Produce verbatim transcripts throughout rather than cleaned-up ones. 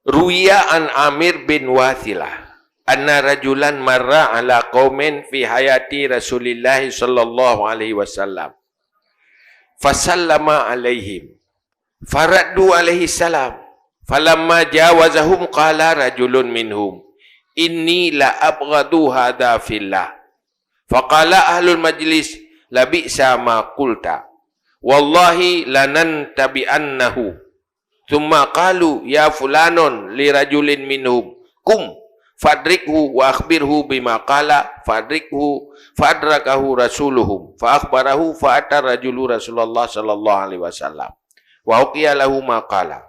Ruwiya an Amir bin Wathilah anna rajulan marra ala qaumin fi hayati Rasulillah sallallahu alaihi wasallam. Fasallama alaihim. Faraddu alaihi salam. Falamma jawazahum qala rajulun minhum, "Inni la abghadu hadha fillah." Faqala ahlul majlis, "Labi'sa ma qulta. Wallahi lanantabi'annahu." Tsumma qalu, "Ya fulanun," li rajulin minhum, "qum fadrikhu wa akhbirhu bima qala." Fadrikhu, fadrakahu rasuluhum, fa akhbarahu, fa ata rajulu Rasulullah sallallahu alaihi wasallam. Wa uqiya lahu ma qala.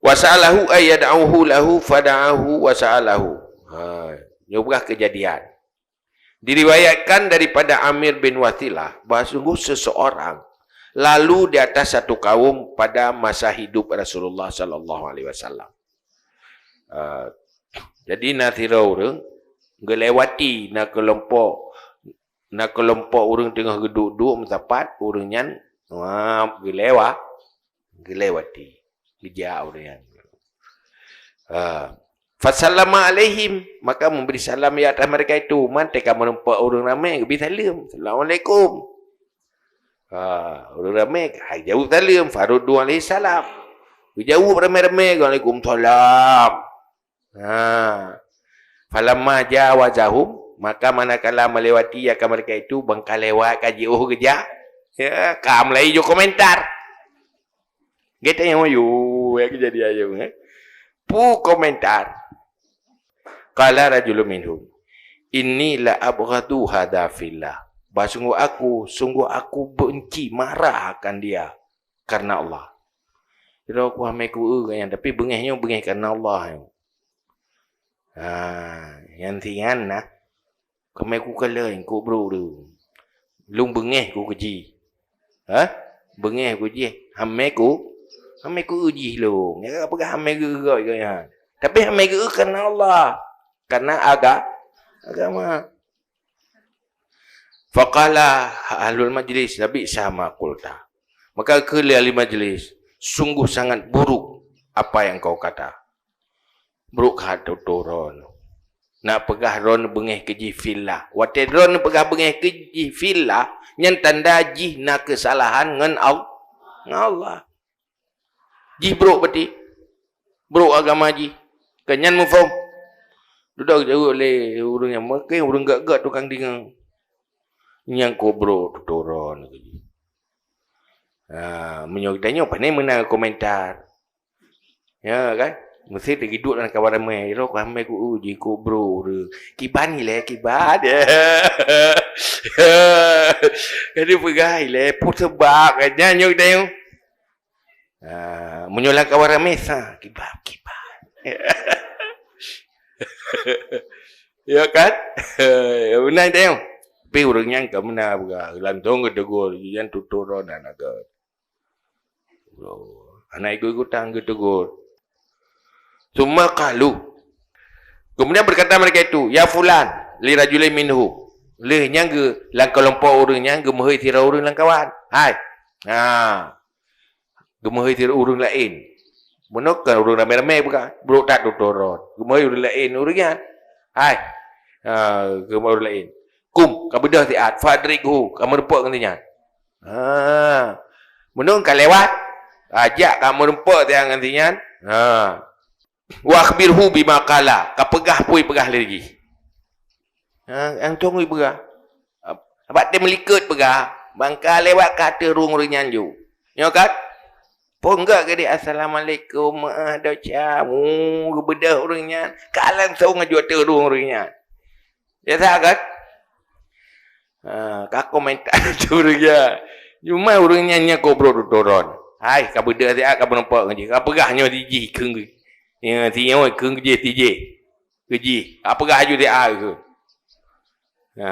Wa sa'alahu ay yad'uhu lahu, fada'ahu wa sa'alahu. Ha, nyoe beurah keujadian. Diriwayatkan daripada Amir bin Wathilah bahwa sungguh seseorang lalu di atas satu kaum pada masa hidup Rasulullah sallallahu alaihi wasallam. Ah, jadi na sidroe ureuëng geulewati na keulompok, na keulompok ureuëng teungoh geuduek-duek meusapat, ureuëng nyan, wah, geulewa, geulewati, geujak ureuëng nyan. Ah, fasallama alaihim, maka memberi salam di atas mereka itu. Man teuka meureumpok ureuëng ramé, geubri saleuem, "Assalamualaikum." Ha, ureuëng ramé, hai jaweueb saleuem, faruddu alaihi salam. Geujaweueb ramé-ramé, "Waalaikumsalam." Ha. Falamma jawazahum, maka manakala melewati akan mereka itu, ban ka lewat ka jiôh geujak, ya, ka mulai jok komentar. Gata nyang yue, ya, jadi ayam, eh. Pu komentar. Qala rajulun minhum, "Inni la abghadu hadza fillah." Bah sungguh aku, sungguh aku benci, marah akan dia karena Allah. Jadi aku hamai ku nyan, tapi beungéh nyoe beungéh karena Allah nyoe. Ha, nyan singan nah. Hamai ku kalon ku brok tu. Lôn beungéh ku keu jih. Ha? Beungéh ku jih. Hamai ku, hamai ku jih lôn. Ya peugah hamai geugot geuh nyan. Tapi hamai geuh karena Allah. Karena aga-, agama. Faqala ahlul majlis, "Labi'sa ma qulta." Maka kheun lé ahli majlis, "Sungguh sangat buruk apa yang kau kata." Brok that tutoe droe. Na peugah droe beungéh keu jih fillah. Watée droe peugah beungéh keu jih fillah, nyan tanda jih na keusalahan ngon Al-, ngon Allah. Jih brok berarti. Brok agama jih. Kan nyan muphom. Dudoe jaweueb lé ureuëng nyang mungken ureuëng gét-gét tukang deungoe. Nyang keu brok tutoe droe keu jih. Ha, meunyoe geutanyoe pane meunan komentar. Ya kan? Meusti teugiduek lam kawan ramé. Iro ku hamai ku uji ku bro. Kiban ilée kiban. Jadi peugah ilée peue seubab kan nyan nyoe dayong. Ha, meunyoe lam kawan ramé sa kiban kiban. Ya kan? Beuna dayong. Tapi ureuëng nyan ka meunan peugah. Langsung geutegur. Nyan tutoe droe na naga. Hana ikut-ikutan geutegur. Tsumma qalu. Kemudian berkata mereka itu, "Ya fulan," li rajulin minhu. Lheueh nyan geu-, lam keulompok ureuëng nyan geumeuhôi sidroe ureuëng lam kawan. Hai. Ha. Geumeuhôi sidroe ureuëng laén. Meunoe kan ureuëng ramé-ramé bukan? Brok that tutoe droe. Geumeuhôi ureuëng laén ureuëng nyan. Hai. Ha, geumeuhôi ureuëng laén. Kum, ka beudôh siat, fadrikhu, ka meurumpok ngon si nyan. Ha. Meunong ka lewat, ha, jak ka meurumpok siat ngon si nyan. Ha. Wa akhbirhu bima qala, ka peugah peue peugah lé jih. Ha, nyang tong peugah. Bak tém likot peugah, ban ka lewat ka ateueh rueng ureuëng nyan ju. Nyoe kan? Peunggak geude, "Assalamualaikum, maaf dosa." Oh, geubeudôh ureuëng nyan, ka langsong aju ateueh rueng ureuëng nyan. Biasa kan? Ha, ka komentar tu ureuëng nyan. Cuma ureuëng nyan nyan kobro tutoe droe. Hai, ka beudôh siat ka meurumpok ngon jih. Ka peugah nyoe di jih kheun geuh. Ya, si nyoe kheun geuh jih si jih. Keu jih. Ka peugah aju siat kheun. Ha,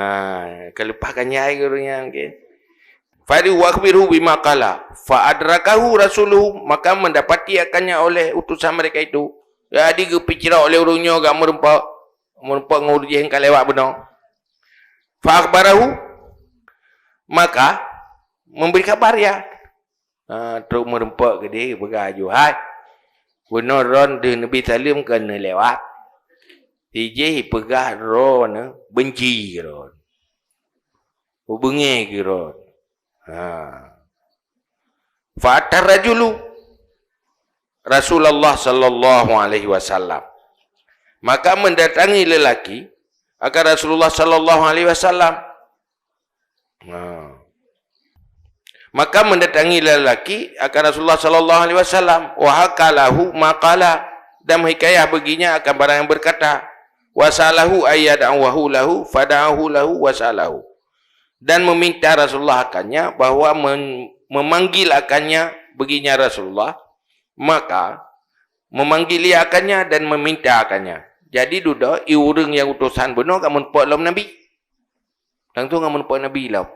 ka leupah kan nyai keu ureuëng nyan ke. Fari wa akhbiru bima qala. Fa adrakahu rasuluhu, maka mendapati akannya oleh utusan mereka itu. Jadi geupicirok oleh ureuëng nyoe gak meurumpok. Meurumpok ngon ureuëng jih ka lewat bunoe. Fa akhbarahu, maka memberi kabar ya. Ha, trok meurumpok geude peugah aju, "Hai, Bunoe droen deuh neubi saleuem kon neulewat. Sijih peugah droeneuh beunci keu droen. Beungéh keu droen. Ha. Fa atar rajulu Rasulullah sallallahu alaihi wasallam. Maka mendatangi lelaki akan Rasulullah sallallahu alaihi wasallam. Ha. Maka mendatangi lelaki akan Rasulullah sallallahu alaihi wasallam, wa hakalahu ma qala, dan menghikayah baginya akan barang yang berkata, wa salahu ayyad'ahu lahu, fada'ahu lahu wa salahu. Dan meminta Rasulullah akannya, bahwa men-, memanggil akannya baginya Rasulullah, maka memanggil ia akannya dan meminta akannya. Jadi dudoe, i ureuëng nyang utosan bunoe ka meupok lom Nabi. Langsung ka meupok Nabi lom.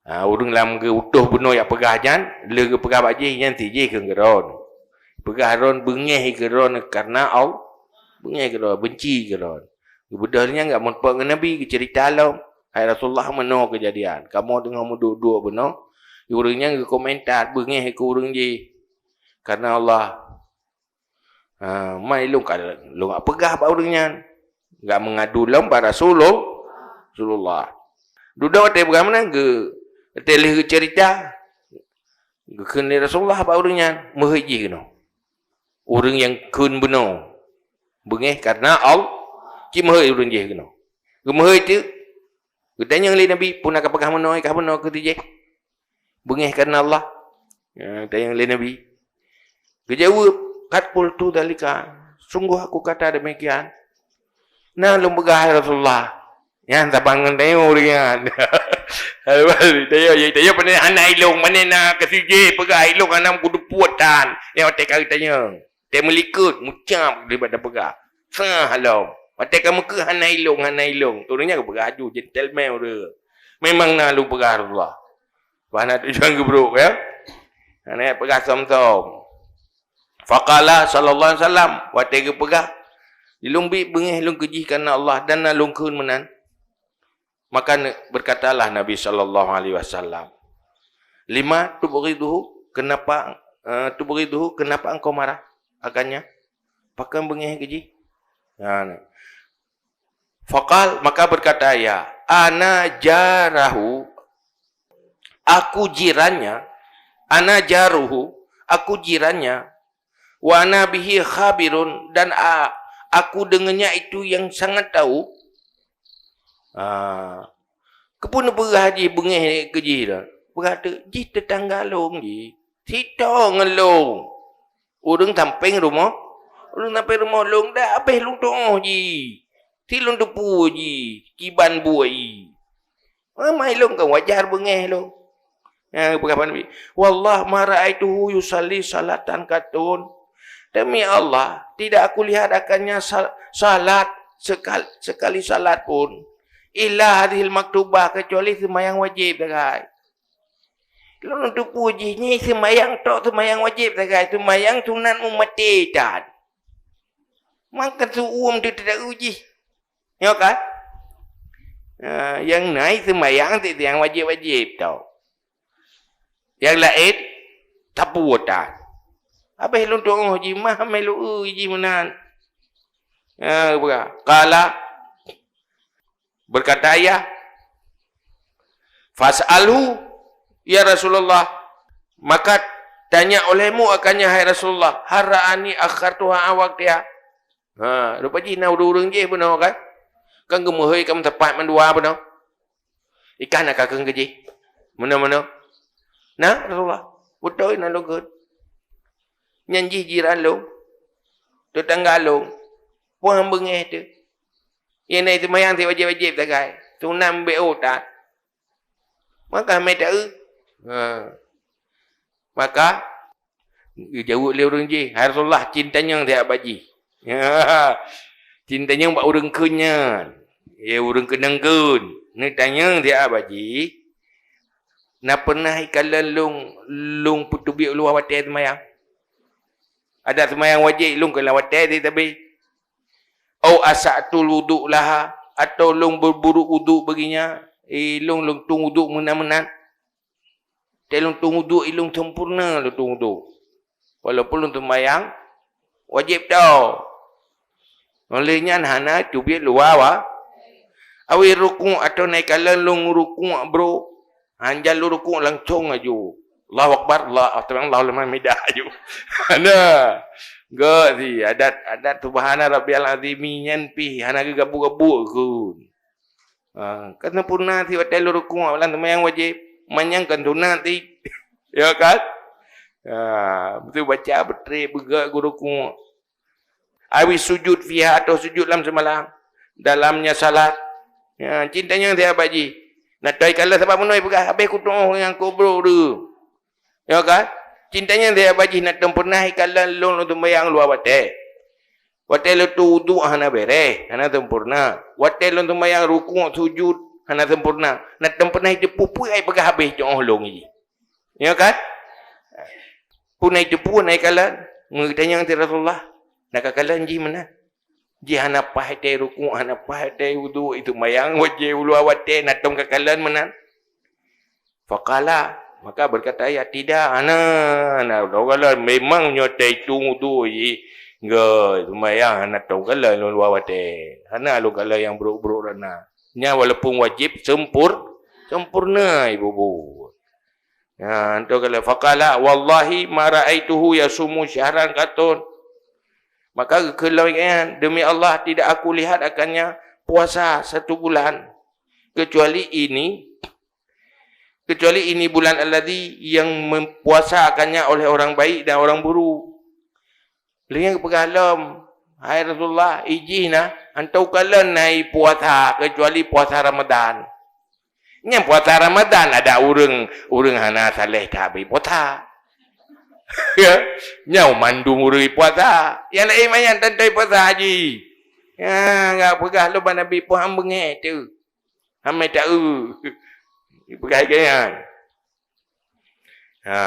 Ha, ureuëng lam geuutoh bunoe jak peugah nyan, lé geupeugah bak jih, nyan sijih keu droen. Peugah droen beungéh keu droen karena Allah, beungéh keu droen, beunci keu droen. Geubeudôh nyan jak meupok ngon Nabi, geuceurita lom, "Hai Rasulullah, meunoe keujadian. Kamoe teungoh meuduek-duek bunoe." Ureuëng nyan geukomentar beungéh keu ureuëng jih karena Allah. Ha, mai lôn ka, lôn jak peugah bak ureuëng nyan. Jak meungadu lom bak Rasulul-, Rasulullah. Dudoe watée peugah meunan geu-, watée lheueh geuceurita, geukheun lé Rasulullah bak ureuëng nyan, meuheuét jih keunoe. Ureuëng nyang kheun bunoe, beungéh karena Allah, cit meuheuét ureuëng jih keunoe. Geumeuheuét teuk, geutanyong lé Nabi, "Peue na kapeugah meunoe, ka meunoe keu sijih?" Beungéh karena Allah. Ya, tanyong lé Nabi. Geujaweueb, "Qad qultu dzalika." Sungguh aku kata demikian. Na lôn peugah, ya Rasulullah. Nyan saban ngon tanyong ureuëng nyan. Tanyong, ya, tanyong, pane hana ilong, pane na keu sijih peugah ilong hana kuteupue tan. Ya, watée ka geutanyong. Teumelikot, mucab daripada peugah. Sah lom. Watée ka meukeue hana ilong, hana ilong. Ureuëng nyan geupeugah laju, gentleman ureuëng. Memang na lôn peugah Rasulullah. Bah na tujuan geubrok, ya. Hana peugah som-som. Faqala sallallahu alaihi wasallam, watée geupeugah, "Lôn bi beungéh lôn keu jih karena Allah dan na lôn kheun meunan." Maka ne-, berkatalah Nabi sallallahu alaihi wasallam, "Lima tubghiduhu, kenapa, eh, tubghiduhu, kenapa engkau marah akannya? Pakon beungéh keu jih?" Ha, ni. Faqal, maka berkata ia, "Ana jarahu, aku jirannya, ana jaruhu, aku jirannya, wa ana bihi khabirun, dan a-, aku dengannya itu yang sangat tahu." Ah, keupeue neupeugah jih beungéh keu jih dah? Peugah teuk, "Jih teutangga lôn jih. Sitoe ngon lôn. Ureuëng sampéng rumoh, ureuëng sampéng rumoh lôn dak habéh lôn tuoh jih. Si lôn teupue jih, kiban buet jih. Memang ilong kan wajar beungéh lôn." Nyang geupeugah Nabi, "Wallah ma ra'aituhu yusalli salatan qattun." Demi Allah, tidak aku lihat akannya sal-, salat sekal-, sekali salat pun. Illa hadhil maktubah, kecuali seumayang wajéb sagai. Lôn teupue jih nyan seumayang tok, seumayang wajéb sagai, seumayang sunat meumaté tan. Maka seuuem teuteuk jih. Nyoe kan? Ha, nyang na seumayang, seumayang wajéb-wajéb tau. Nyang laén, tapue tan. Habéh lôn tuoh jih, mah meulo jih meunan. Ha, peugah. Qala, berkata ia, "Fas'alhu, ya Rasulullah." Maka tanya olehmu akannya, hai Rasulullah, "Hal ra'ani akhartuha an waqtiha?" Ha, rupa jih na ureuëng jih bunoe kan? Kan geumeuhôi ka meusapat mandua bunoe. Ikan na ka kheun keu jih. Meunoe-meunoe. "Na, Rasulullah, beutôi na lôn kheun. Nyan jih jiran lôn. Teutangga lôn. Puang beungéh teuh. Nyang na seumayang si wajéb-wajéb sagai. Sunat meubiôh tan." Maka mé taeu. Ha. Maka geujaweueb lé ureuëng jih, "Hai Rasulullah, cit tanyong siat bak jih." Cit tanyong bak ureuëng kheun nyan. Ya, ureuëng keunong kheun. Neutanyong siat bak jih, "Na pernah ikalon lôn, lôn peuteubiet luwah watée seumayang? Adak seumayang wajéb lôn keu lam watée teuh tabé? Au asa'tul wudu' laha, atau lôn beuburuk uduk baginya, eh, lôn, lôn tueng uduk meunan-meunan? Tée lôn tueng uduk, ilôn sempurna lôn tueng uduk. Walaupun lôn seumayang wajéb tho. Óh lheueh nyan hana teubiet luwa wa-, awi rukuk atau na ikalon lôn rukuk, bro. Hanjan lôn rukuk langsong aju. Allahu Akbar, Allah, Allahu Akbar, Allahu Akbar, midah aju. Hana. Gét sih, adat, adat Subhana Rabbiyal Azimi nyan pih hana geugabuk-gabuk kheun. Ha, kan sempurna sih watée lôn rukuk lam seumayang wajéb. Manyang kan sunat sih. Ya kan? Ha, beutôi baca beutrép beugét gurukuk. Awi sujud fiha atau sujud lam seumalam. Dalamnya salat. Ya, cintanya siapa ji? Na toi kala sabab meunoe peugah, "Habéh kutuoh nyang kubro tu." Ya kan? Cintanya siapa ji na tem pernah ikalon lôn lôn seumayang luwa watée. Watée lôn tuduek hana béreh, hana sempurna. Watée lôn seumayang rukuk sujud hana sempurna. Na tem pernah iteupeue peue ai peugah habéh cok lôn ji. Ya kan? Pun na iteupeue na ikalon, meutanyong ti Rasulullah, na kakalon jih meunan. Jih hana paih tée rukuk, hana paih tée uduk, itu mayang wajéb uluwa watée na tom kakalon meunan. Faqala, maka berkata ia, "Tidak, hana, hana tom kakalon. Memang nyoe tée itu uduk jih, enggak, seumayang hana tom kakalon uluwa watée. Hana lôn kalon nyang brok-brok rana. Nya walaupun wajéb sempur-, sempurna ibu-bu." Ya, antu kala faqala, "Wallahi ma ra'aituhu yasumu syahran qattun." Maka geukheun lom nyan, "Demi Allah, tidak aku lihat akannya puasa satu bulan, kecuali ini, kecuali ini bulan alladzi yang mempuasa akannya oleh orang baik dan orang buruk." Lheueh nyan geupeugah lom, "Hai Rasulullah, ijih na, antu kalon na i puasa, kecuali puasa Ramadan." Nyan puasa Ramadan ada ureuëng, ureuëng hana saleh that bri puasa. Ya, nyoe mandum ureuëng puasa. Nyang laén manyang tantoi puasa haji. Ya, enggak peugah lom bak Nabi, "Puhan beungéh tu." Hamai taeu. Peugah lagée nyan. Ha,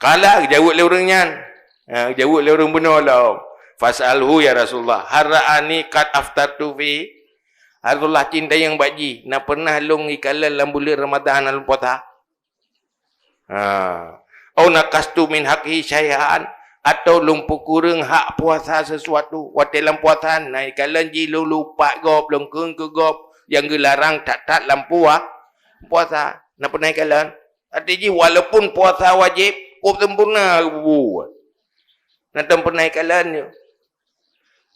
qala, geujaweueb lé ureuëng nyan. Ha, geujaweueb lé ureuëng bunoe lom. "Fas'alhu ya Rasulullah, hal ra'ani qad aftartu fi?" "Rasulullah, cintayong bak jih, na pernah lôn ikalon lam buleuen Ramadhan lôn puasa?" Ha. "Au naqastu min haqqihi syai'an?" Atau lôn peukureueng hak puasa sesuatu? Watée lam puasa na ikalon jih lôn lupat gob, lôn kheun keu gob nyang geularang that-that lam pua-, puasa. Na pernah ikalon? Arti jih walaupun puasa wajéb, kôp sempurna geubuet. Na tom pernah ikalon nyoe.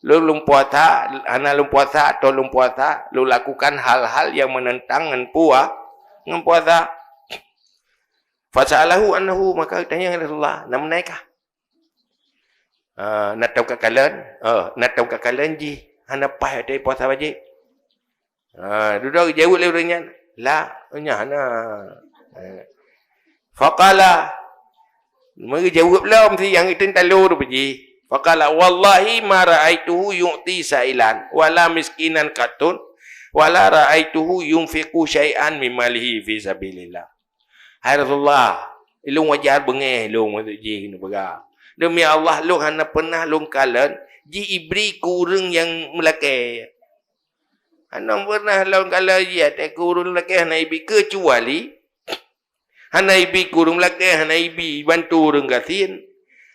Lôn, lôn puasa, hana lôn puasa atau lôn puasa, lôn lakukan hal-hal yang menentang ngon pua-, ngon puasa. Fasa'alahu anhu, maka tanya Rasulullah, "Na meunan kah?" Ah, na tom kakalon, ah, na tom kakalon jih hana paih tée puasa wajéb. Ha, dudoe geujaweueb lé ureuëng nyan, "La, nyan hana." Ha. Faqala, meugeujaweueb lom si nyang itu talo tu jih. Faqala, "Wallahi ma ra'aituhu yu'ti sa'ilan, wala miskinan qattun, wala ra'aituhu yunfiqu syai'an min malihi fi sabilillah." "Hai Rasulullah, ilôn wajar beungéh lôn," maksud jih keuneuk peugah. "Demi Allah, lôn hana pernah lôn kalon jih ibri keu ureuëng nyang meulakée." Hana pernah lôn kalon jih ateueh keu ureuëng lakée hana ibi, keucuali hana ibi keu ureuëng lakée, hana ibi bantu ureuëng gasien.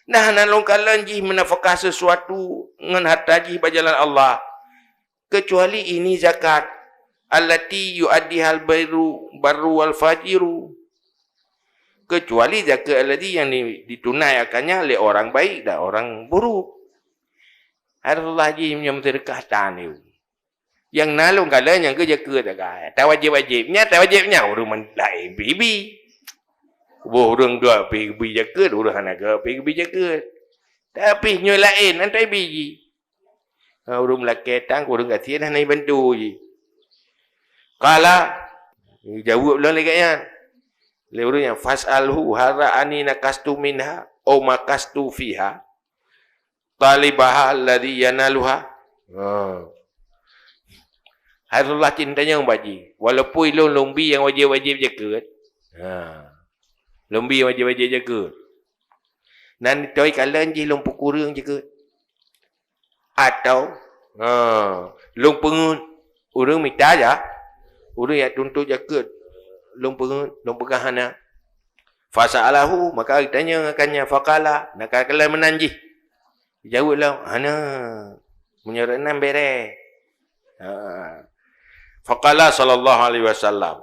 Dan hana lôn kalon jih meunafakah sesuatu ngon harta jih bak jalan Allah, keucuali ini zakat, allati yu'addihal barru, barru wal fajiru. Keucuali zakat allati yang di-, ditunaikannya lé orang baik dan orang buruk. Hai Rasulullah, jih meunyoe meuseudeukah tan. Nyang na lôn kalon nyang keu jakeuet sagai. Tawajéb-wajéb. Nyan tawajéb nyan ureuëng laén pih ibi. Boh ureuëng geuh pih geubi jakeuet, ureuëng hana geuh pih geubi jakeuet. Tapi nyoe laén, hana ibi jih. Ha, ureuëng meulakée tan, ureuëng gasien hana ibantu jih. Qala, jaweueb lom lagée nyan. Lé ureuëng nyan, "Fas'alhu hal ra'ani naqastu minha au maqastu fiha." Talibaha alladhi yanaluha. Ha. Rasulullah cit tanyong bak jih, walaupun ilôn lôn bi nyang wajéb-wajéb jakeuet. Ha. Lôn bi nyang wajéb-wajéb jakeuet. Nan toi kalon jih lôn peukureueng jakeuet. Atau, ha, lôn peungeut ureuëng mita ja, ureuëng nyang tuntut jakeuet, lôn peungeut, lôn peugah hana. Fasa'alahu, maka geutanyong akan nyan, faqala, na ka kalon meunan jih. Jaweueb lom, "Hana, meunyoe rot nan bereh." Ha. Faqala sallallahu alaihi wasallam.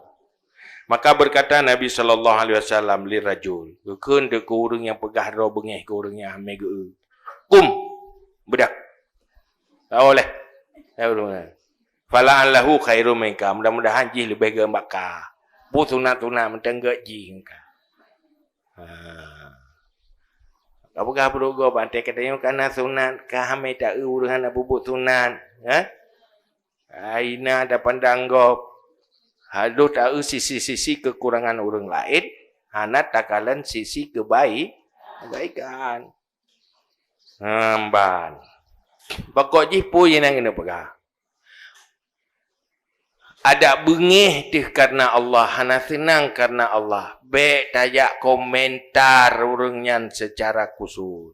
Maka berkata Nabi sallallahu alaihi wasallam lirajul, geukheun keu ureuëng nyang peugah droe beungéh keu ureuëng nyang hamé geu-eu, "Qum, beudôh." Ka oleh. Fala'allahu khairum minka. Mudah-mudahan jih leubeh geumbak ka. Buet sunat-sunat mantong gét jih ka. Ha. Ka peugah peurugoe bantai ka tanyoe ka na sunat, ka hamé ta-eu ureuëng hana peubuet sunat, ha? Ai na tapandang gob. Harôh ta-eu sisi-sisi keukurangan ureuëng laén, hana takalon sisi keubai-, kebaikan. Ngemban. Pokok jih peue nyang keuneuk peugah. Adak beungéh teuh kareuna Allah, hana seunang kareuna Allah. Bék tajak komentar ureuëng nyan seucara khusus.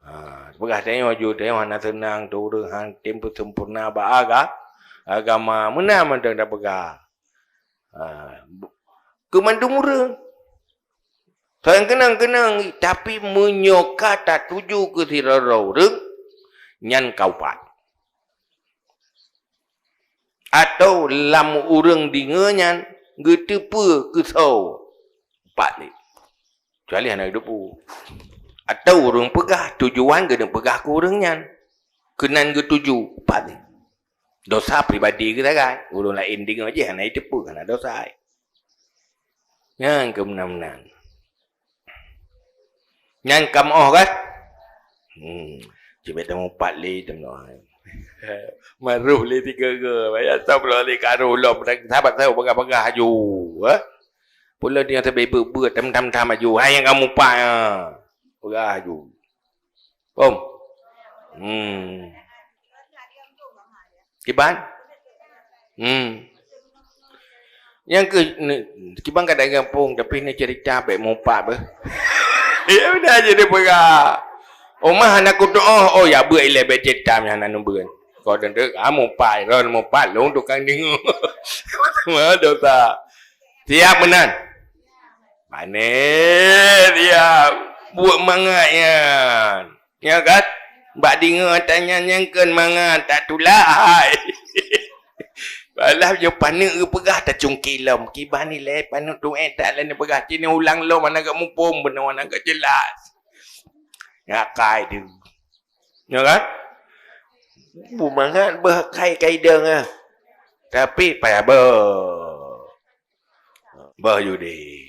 Ha, peugah tanyoe ju, tanyoe hana seunang tu ureuëng han tem peusempurna bak aga-, agama. Meunan mantong tapeugah. Ha, bu-, keu mandum ureuëng. Soe nyang keunong-keunong, tapi meunyoe ka tatuju keu sidroe-droe ureuëng, nyan ka upat. Atau lam ureuëng deungoe nyan geuteupeue keu soe, upat lé. Kecuali hana geuteupeue. Atau ureuëng peugah, tujuan geuneuk peugah keu ureuëng nyan. Keunan geutuju, upat lé. Dosa pribadi geusagai, ureuëng laén deungoe jih hana jiteupeue, hana dosa. Nyan keuh meunan-meunan. Nyan ka meu'oh kan? Hmm. Cibet teumu pat lé teuma. Maroh lé tiga-tiga. Baya tau pula lé karu lom, sahabat saya peugah-peugah aju, eh? Pula dia sampai beu-beu, tam-tam-tam aju. Hai nyang kamu pat, ha. Peugah aju. Om. Hmm. Kiban? Hmm. Nyang keu, ne, kiban ka dagang pong, tapi ni cerita bèk mupat beh. Ya, udah jadi peugah. Omah anak kutu, oh, oh, ya, beuet ilèe bèk cerita, nyang hana nubeuen. Kau dengar, ah, mupat, ron mupat, long tukang deungoe. Mah dosa. Siap meunan? Pané siap. Buet mangat nyan. Ya kan? Bak deungoe ata nyan nyang kheun mangat, tak tulak hai. Balah nyoe paneuk geupeugah tacungké lom. Kiban ilèe paneuk tuet that lé neupeugah. Cit neuulang lom, hana geuh muphom bunoe, hana geuh jelas. Ngakai tu. Ya kan? Bu mangat beuh kai-kai dong ah. Tapi payah beuh. Beuh Yudi.